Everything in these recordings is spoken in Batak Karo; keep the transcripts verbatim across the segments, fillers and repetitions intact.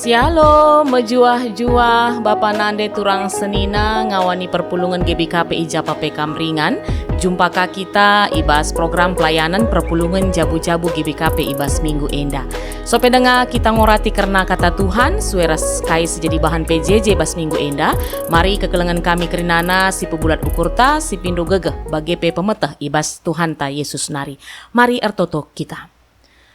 Shalom, mejuah-juah Bapa nande turang senina ngawani perpulungen G B K P i japa pe kam ringan. Jumpa ka kita i bas program pelayanan perpulungen jabu-jabu G B K P i bas minggu enda. Sope denga kita ngorati kerna kata Tuhan, sue ras kai si jadi bahan P J J bas minggu enda. Mari kekelengen kami kerinana si pebulat ukurta, si pindo gegeh, bage pe pemeteh i bas Tuhanta Yesus nari. Mari ertoto kita.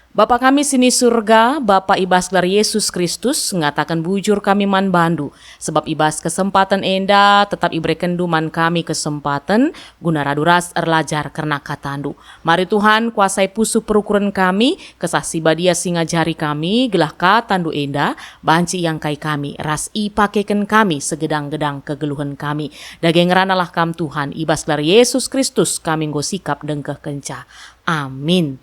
Bapa kami si ni Surga, Bapa i bas gelar Yesus Kristus, ngataken bujur kami man bandu, sebab i bas kesempaten enda tetap iberekenNdu man kami kesempaten guna radu ras erlajar kerna kataNdu. Mari Tuhan, kuasai pusuh perukuren kami, Kesah Si Badia si ngajari kami, gelah kataNdu enda banci iangkai kami, ras ipakeken kami segedang-gedang kegeluhen kami. Dage ngeranalah Kam Tuhan, i bas gelar Yesus Kristus kami enggo sikap dengkehkenca. Amin.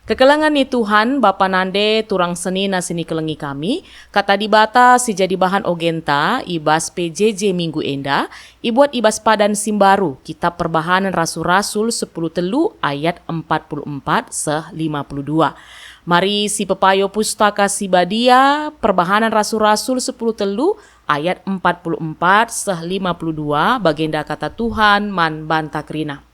Kekelengen ni Tuhan, Bapa nande, turang senina si nikelengi kami, Kata Dibata si jadi bahan ogenta i bas P J J minggu enda, ibuat i bas padan si mbaru, Kitab Perbahanen Rasul-Rasul sepuluh telu ayat empat puluh empat seh lima puluh dua. Mari si pepayo Pustaka Si Badia, Perbahanen Rasul-Rasul sepuluh telu ayat empat puluh empat seh lima puluh dua, bagenda kata Tuhan man banta kerina.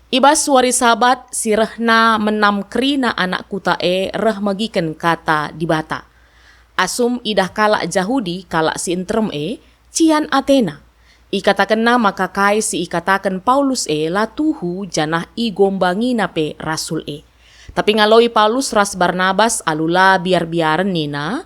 I bas wari Sabat si rehna menam kerina anak kuta e reh megiken kata Dibata. Asum idah kalak Jahudi kalak si nterem e, cian atena. Ikatakenna maka kai si ikataken Paulus e la tuhu janah igombangina pe rasul e. Tapi ngaloi Paulus ras Barnabas alu la biar-biaren nina,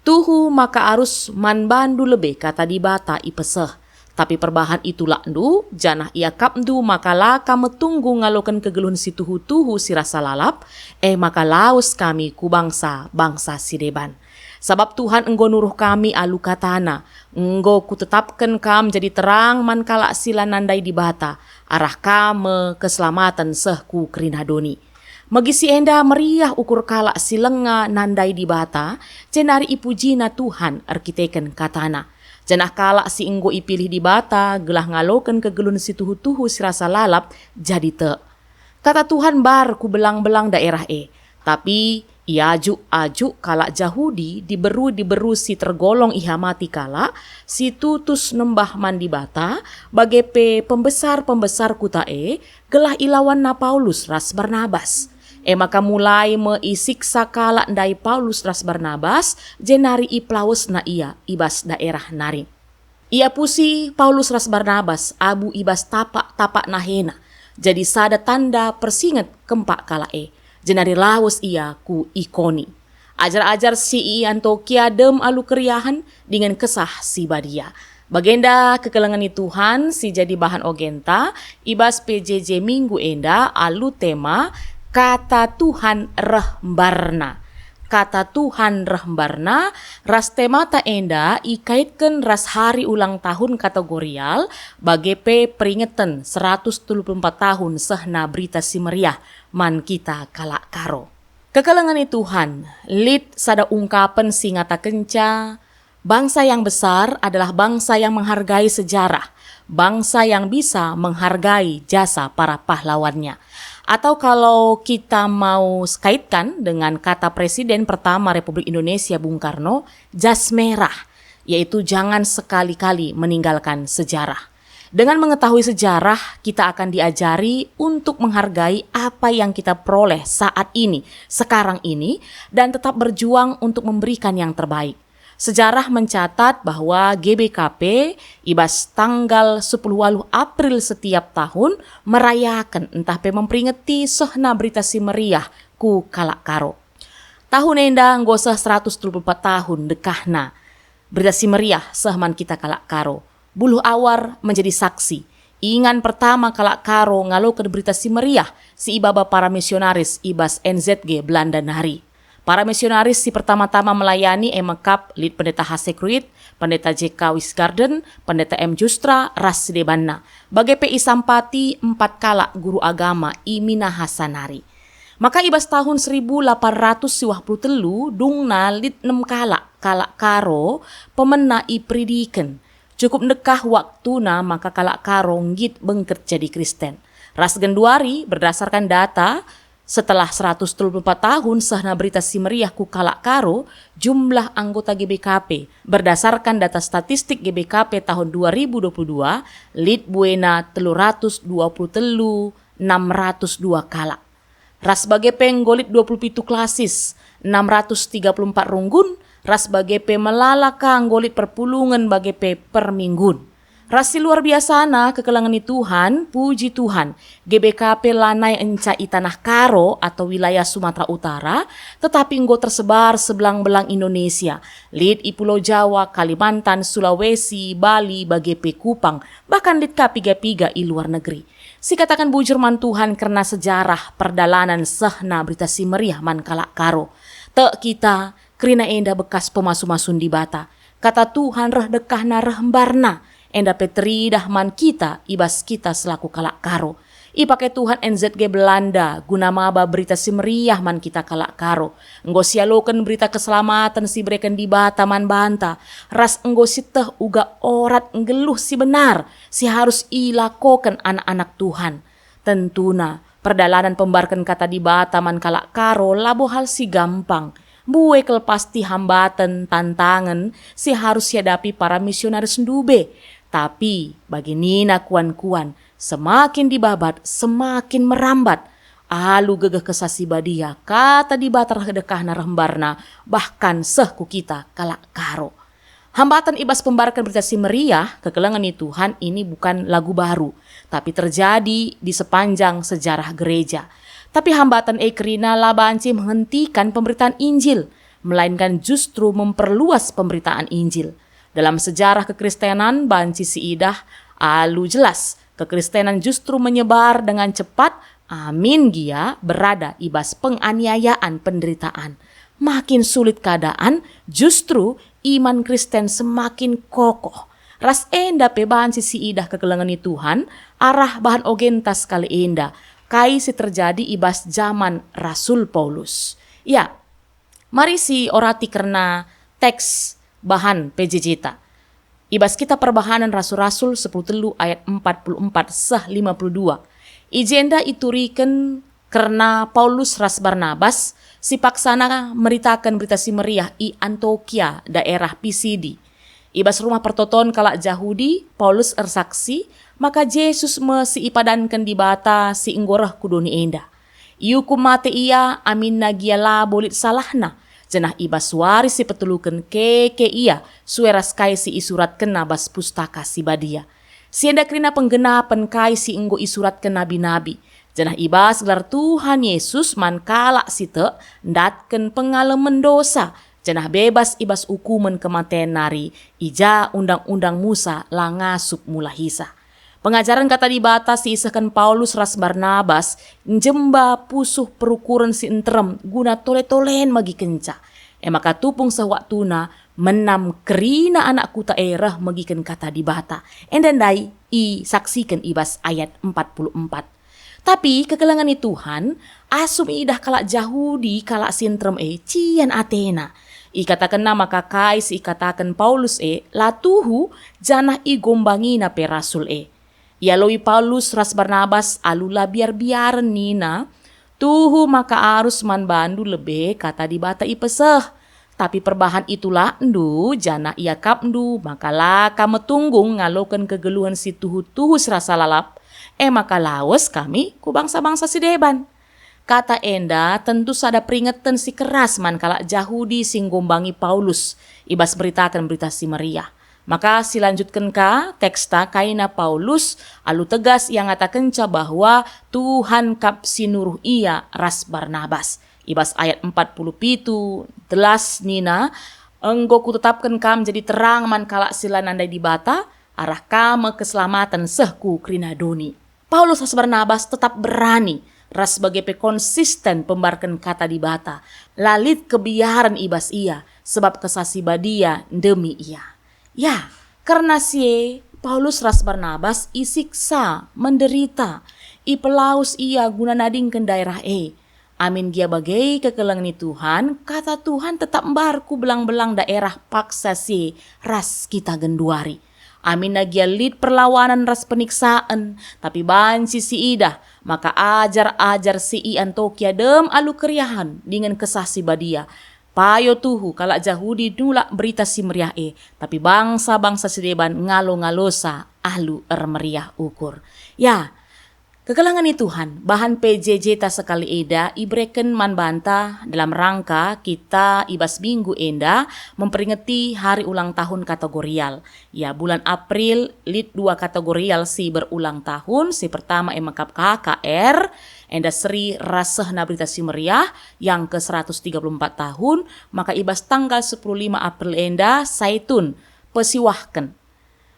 "Tuhu maka arus man bandu lebe kata Dibata ipeseh. Tapi perbahan itulakndu, janah iakapndu maka la kam metunggung ngaloken kegeluhen si tuhu-tuhu si rasa lalap, e maka lawes kami ku bangsa-bangsa si deban. Sabap Tuhan enggo nuruh kami alu kataNa, 'Enggo Kutetapken kam jadi terang man kalak si la nandai Dibata, arah kam me keselamaten seh ku kerina doni.' Megi si enda meriah ukur kalak si langa nandai Dibata, jenari ipujina Tuhan erkiteken kataNa. Janah kalak si enggo ipilih Dibata gelah ngaloken kegeluhen si tuhu-tuhu si rasa lalap jadi tek. Kata Tuhan mbar ku belang-belang daerah e, tapi iajuk-ajuk kalak Jahudi diberu-diberu si tergolong ihamati kalak si tutus nembah man Dibata, bage pe pembesar-pembesar kuta e, gelah ilawanna Paulus ras Barnabas. E maka mulai me isiksa kalak ndai Paulus ras Barnabas, jenari ipelawesna ia i bas daerah nari. Iapusi Paulus ras Barnabas abu i bas tapak-tapak nahena, jadi sada tanda persinget kempak kalak e, jenari lawes ia ku Ikoni. Ajar-ajar si i Antiokia dem alu keriahen dingen Kesah Si Badia. Bagenda kekelengen ni Tuhan si jadi bahan ogenta i bas P J J minggu enda alu tema Kata Tuhan reh mbarna. Kata Tuhan reh mbarna ras temata enda ikaitken ras hari ulang tahun kategorial, bage pe peringeten seratus telu puluh empat tahun sehna Berita Si Meriah man kita kalak Karo. Kekelengen ni Tuhan, lit sada ungkapen si ngatakenca, bangsa yang besar adalah bangsa yang menghargai sejarah, bangsa yang bisa menghargai jasa para pahlawannya. Atau kalau kita mau kaitkan dengan kata Presiden pertama Republik Indonesia, Bung Karno, jas merah, yaitu jangan sekali-kali meninggalkan sejarah. Dengan mengetahui sejarah, kita akan diajari untuk menghargai apa yang kita peroleh saat ini, sekarang ini, dan tetap berjuang untuk memberikan yang terbaik. Sejarah mencatat bahwa G B K P i bas tanggal sepuluh waluh April setiap tahun merayaken ntah pe memperingeti sehna Berita Si Meriah ku kalak Karo. Tahun enda enggo seh seratus telu puluh empat tahun dekahna Berita Si Meriah seh man kita kalak Karo. Buluh awar menjadi saksi. Ingan pertama kalak Karo ngaloken Berita Si Meriah si ibaba para misionaris i bas N Z G Belanda nari. Para misionaris si pertama-tama melayani e mekap lit Pendeta H C Kruit, Pendeta J K Wijngaarden, Pendeta M Joustra, ras si debanna. Bage pe isampati empat kalak guru agama i Minahasa nari. Maka i bas tahun seribu delapan ratus siwah puluh telu dungna lit enem kalak, kalak Karo, pemena iperidiken. Cukup ndekah waktuna maka kalak Karo nggit bengket jadi Kristen. Ras genduari, berdasarkan data, Setelah seratus telu puluh empat tahun sehna Berita Si Meriah ku kalak Karo, jumlah anggota G B K P, berdasarkan data statistik G B K P tahun dua ribu dua puluh dua, lit buena telu ratus dua puluh telu enam ratus dua kalak. Ras bage pe enggo lit dua puluh pitu klasis, enam ratus tiga puluh empat runggun, ras bage pe melala ka enggo lit perpulungen bage pe perminggun. Ras si luar biasana kekelengen ni Tuhan, puji Tuhan, G B K P lanai enca i Tanah Karo atau wilayah Sumatera Utara, tetapi enggo tersebar sebelang-belang Indonesia, lit i Pulau Jawa, Kalimantan, Sulawesi, Bali, bage pe Kupang, bahkan lit ka piga-piga i luar negeri. Sikataken bujur man Tuhan kerna sejarah perdalanen sehna Berita Si Meriah man kalak Karo. Tek kita, kerina enda bekas pemasu-masun Dibata. Kata Tuhan reh dekahna reh mbarna, enda pe teridah man kita i bas kita selaku kalak Karo. Ipake Tuhan N Z G Belanda guna maba Berita Si Meriah man kita kalak Karo. Enggo sialoken berita keselamaten si ibereken Dibata man banta, ras enggo sieteh uga orat nggeluh si benar si harus ilakoken anak-anak Tuhan. Tentuna, perdalanen pembarken Kata Dibata man kalak Karo labo hal si gampang. Mbue kal pasti hambaten, tantangen si harus iadapi para misionaris ndube. Tapi, bagi nina kuan-kuan, semakin dibabat, semakin merambat. Alu gegeh Kesah Si Badia, Kata Dibata reh dekahna reh mbarna, bahkan seh ku kita kalak Karo. Hambaten i bas pembarken Berita Si Meriah, kekelengen ni Tuhan, ini bukan lagu baru, tapi terjadi di sepanjang sejarah gereja. Tapi hambaten e kerina la banci menghentikan pemberitaan Injil, melainkan justru memperluas pemberitaan Injil. Dalam sejarah kekristenan banci siidah alu jelas, kekristenan justru menyebar dengan cepat, amin gia berada i bas penganiayaan, penderitaan. Makin sulit keadaan, justru iman Kristen semakin kokoh. Ras enda pe banci siidah kekelengen ni Tuhan, arah bahan ogenta sekali enda, kai si terjadi i bas jaman Rasul Paulus. Ya, mari siorati kerna teks bahan P J J ta. I bas Kitab Perbahanen Rasul-Rasul sepuluh telu ayat empat puluh empat seh lima puluh dua, i jenda ituriken kerna Paulus ras Barnabas si paksana meritaken Berita Si Meriah i Antiokia, daerah Pisidi. I bas rumah pertoton kalak Jahudi, Paulus ersaksi maka Jesus me si ipadanken Dibata si enggo reh ku doni enda. Iukum mate ia aminna gia labo lit salahna, janah i bas wari si peteluken keke ia sue ras kai si isuratkenna bas Pustaka Si Badia. Si enda kerina penggenapen kai si enggo isuratken nabi-nabi, janah i bas gelar Tuhan Yesus man kalak si tek ndatken pengalemen dosa, janah bebas i bas ukumen kematen nari, i ja Undang-undang Musa la ngasup mulahisa. Pengajaren Kata Dibata si isehken Paulus ras Barnabas njemba pusuh perukuren si nterem guna tole-tolen megikenca. E maka tupung seh waktuna, menam kerina anak kuta e reh megiken Kata Dibata. Enda ndai isaksiken i bas ayat empat puluh empat. Tapi kekelengen ni Tuhan, asum idah kalak Jahudi kalak si nterem e, cian atena. Ikatakenna maka kai si ikataken Paulus e la tuhu, janah igombangina pe rasul e. Ialoi Paulus ras Barnabas alu la biar-biaren nina, "Tuhu maka arus man bandu lebe Kata Dibata ipeseh. Tapi perbahan itulakndu janah iakapndu maka la kam metunggung ngaloken kegeluhen si tuhu-tuhu serasa lalap, e maka lawes kami ku bangsa-bangsa si deban." Kata enda tentu sada peringeten si keras man kalak Jahudi si nggombangi Paulus i bas meritaken Berita Si Meriah. Maka silanjutken ka teksta kaina Paulus alu tegas ia ngatakenca bahwa Tuhan kap si nuruh ia ras Barnabas. I bas ayat empat puluh pitu, jelas nina, "Enggo kutetapken kam jadi terang man kalak si la nandai Dibata, arah kam me keselamaten seh ku kerina doni." Paulus ras Barnabas tetap berani ras bage pe konsisten pembarken Kata Dibata. La lit kebiaren i bas ia, sebab Kesah Si Badia ndemi ia. Ya, kerna si e, Paulus ras Barnabas isiksa, menderita, ipelawes ia guna nadingken daerah e. Amin gia bage kekelengen ni Tuhan, Kata Tuhan tetap mbar ku belang-belang daerah paksa si e ras kita genduari. Aminna gia lit perlawanen ras peniksaen, tapi banci siidah maka ajar-ajar si i Antiokia dem alu keriahen dingen Kesah Si Badia. Payo tuhu kalak Jahudi nulak Berita Si Meriah e, tapi bangsa-bangsa si deban ngalo-ngalosa alu ermeriah ukur. Ya, kekelengen Tuhan, bahan P J J ta sekali enda ibereken man banta dalam rangka kita i bas minggu enda memperingeti hari ulang tahun kategorial. Ya, bulan April lit dua kategorial si berulang tahun, si pertama e mekap K K R, enda seri ras sehna Berita Si Meriah yang ke seratus tiga puluh empat tahun, maka i bas tanggal sepuluh lima April enda Saitun, pesiwahken.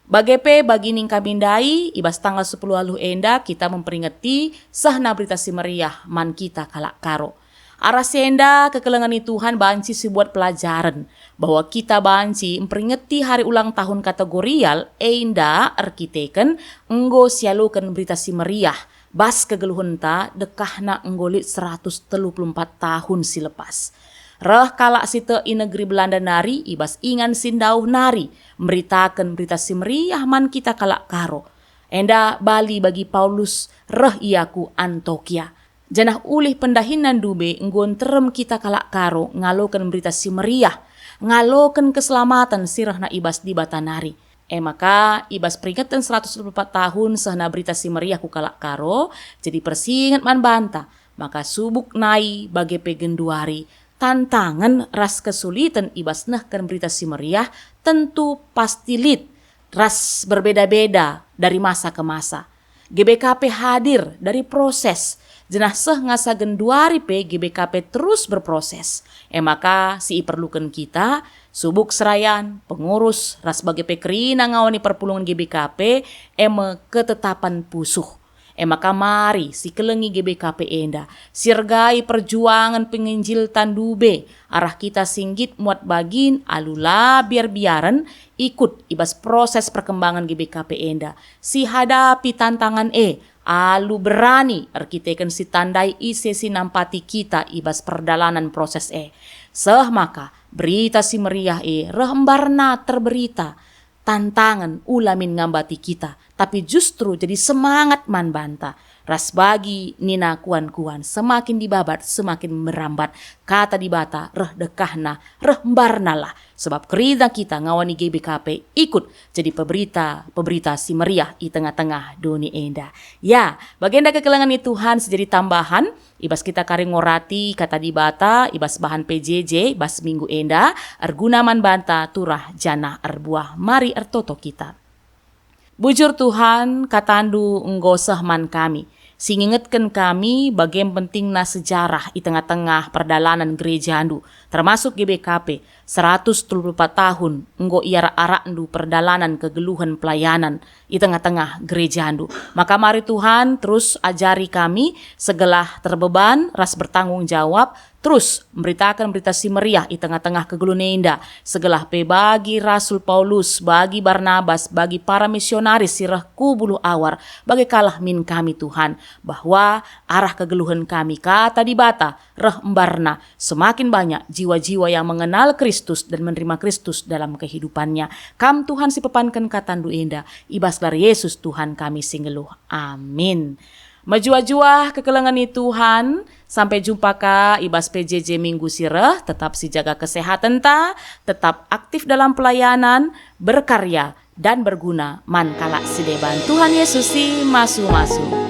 Bage pe bagi ning kami ndai, i bas tanggal sepuluh aluh enda kita memperingeti sehna Berita Si Meriah man kita kalak Karo. Arah si enda, kekelengen Tuhan banci sibuat pelajaren bahwa kita banci memperingeti hari ulang tahun kategorial enda erkiteken enggo sialoken Berita Si Meriah bas kegeluhenta dekahna enggo lit seratus telu puluh empat tahun si lepas. Reh kalak si tek i negeri Belanda nari i bas ingan si ndauh nari meritaken Berita Si Meriah man kita kalak Karo. Enda bali bagi Paulus reh ia ku Antiokia. Janah ulih pendahinna ndube enggo nterem kita kalak Karo ngaloken Berita Si Meriah, ngaloken keselamaten si rehna i bas Dibata nari. E maka, i bas peringeten seratus dua puluh empat tahun sehna Berita Si Meriah ku kalak Karo, jadi persinget man banta, maka subuk nai bage pe genduari, tantangen ras kesuliten i bas nehken Berita Si Meriah tentu pasti lit ras berbeda-beda dari masa ke masa. G B K P hadir dari proses, jenah seh ngasa genduari pe G B K P terus berproses. E maka si iperluken kita, subuk serayan, pengurus, ras bage pe kerina ngawani perpulungen G B K P, e me ketetapan pusuh. E maka mari sikelengi G B K P enda, siergai perjuangen penginjilta ndube, arah kita si nggit muat bagin alu la biar-biaren ikut i bas proses perkembangan G B K P enda, sihadapi tantangan e alu berani erkiteken sitandai ise si nampati kita i bas perdalanen proses e. Seh maka Berita Si Meriah e reh mbarna terberita, tantangen ula min ngambati kita, tapi justru jadi semangat man banta. Ras bagi nina kuan-kuan, semakin dibabat, semakin merambat. Kata Dibata reh dekahna, reh mbarnalah. Sebab kerina kita ngawani G B K P ikut jadi peberita, peberita si meriah i tengah-tengah doni enda. Ya, bagenda kekelengen Tuhan si jadi tambahan, i bas kita kari ngorati Kata Dibata, i bas bahan P J J, i bas minggu enda, erguna man banta turah janah erbuah. Mari ertoto kita. Bujur Tuhan, KataNdu enggo seh man kami, si ngingetken kami bage pentingna sejarah i tengah-tengah perdalanen gerejaNdu, termasuk G B K P, seratus telu puluh empat tahun enggo iarak-arakNdu perdalanen kegeluhen pelayanan i tengah-tengah gerejaNdu. Maka mari Tuhan terus ajari kami segelah terbeban ras bertanggung jawab terus mberitaken Berita Si Meriah i tengah-tengah kegeluhen enda, segelah pe bagi Rasul Paulus, bagi Barnabas, bagi para misionaris si reh ku buluh awar, bage kalah min kami, Tuhan, bahwa arah kegeluhen kami Kata Dibata reh mbarna, semakin banyak jiwa-jiwa yang mengenal Kristus dan menerima Kristus dalam kehidupannya. Kam, Tuhan, si pepanken KataNdu enda, i bas gelar Yesus Tuhan kami si nggeluh. Amin. Mejuah-juah kekelengen Tuhan, sampai jumpa ka i bas P J J minggu si reh, tetap sijaga kesehatenta, tetap aktif dalam pelayanan, berkarya, dan berguna man kalak si deban. Tuhan Yesus si masu-masu.